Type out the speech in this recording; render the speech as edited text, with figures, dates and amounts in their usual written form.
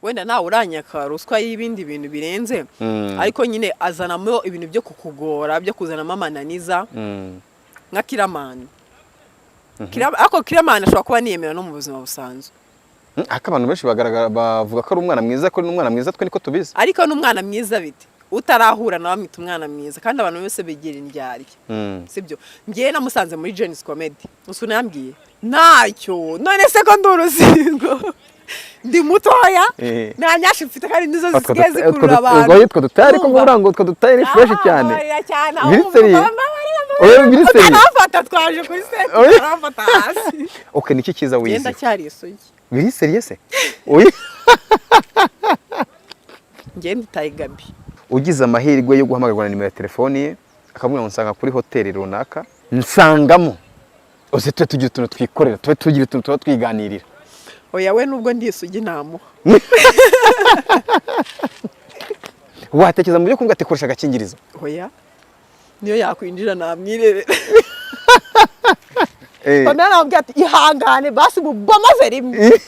Wenda nawe uranyaka ruswa y'ibindi bintu birenze, ariko nyine azanamo ibintu byo kukugora, byo kuzanamo amananiza, nka Killaman. Ariko Killaman ashobora kuba niyemera no mu buzima busanzwe. Ariko abantu benshi bagaragara bavuga ko ari umwana mwiza, ko ari n'umwana mwiza, twe niko tubizi. Ariko n'umwana mwiza bite? Utarahura nawe amwita umwana mwiza, kandi abantu bose bigira indyarya. Sibyo? Ngewe namusanze muri Gen-Z Comedy, gusa unambwiye ntacyo. None se ko ndi uruzingo, ndi mutoya, nta nyashi mfite, kandi nizo zisigaye zikurura abantu. Utwo dutaye ariko Urumva? ngo utwo dutaye ni fresh cyane. Mbabarira cyane. Biri ahubwo sérieux? mbabarira. Oya, biri sérieux? Utarafata, twaje kuri set. Oya. Utarafata hasi. Okay, niki cyiza Ngenda wize? cyari isugi. Biri sérieux se? Oya. Ngenda itaye Gabi. Ugize amahirwe yo guhamagarwa na nimero ya telefoni ye, akamubwira ngo nsanga kuri hoteli runaka, nsangamo, uze tube tugira utuntu twikorera, tube tugira utuntu tuba twiganirira. Oya, we nubwo ndi isugi ntamuha. Watekereza mu byo kumva ati koresha agakingirizo? Oya, niyo yakwinjira namwirebera. Pamela namubwira ati ihangane basi mubamaze rimwe.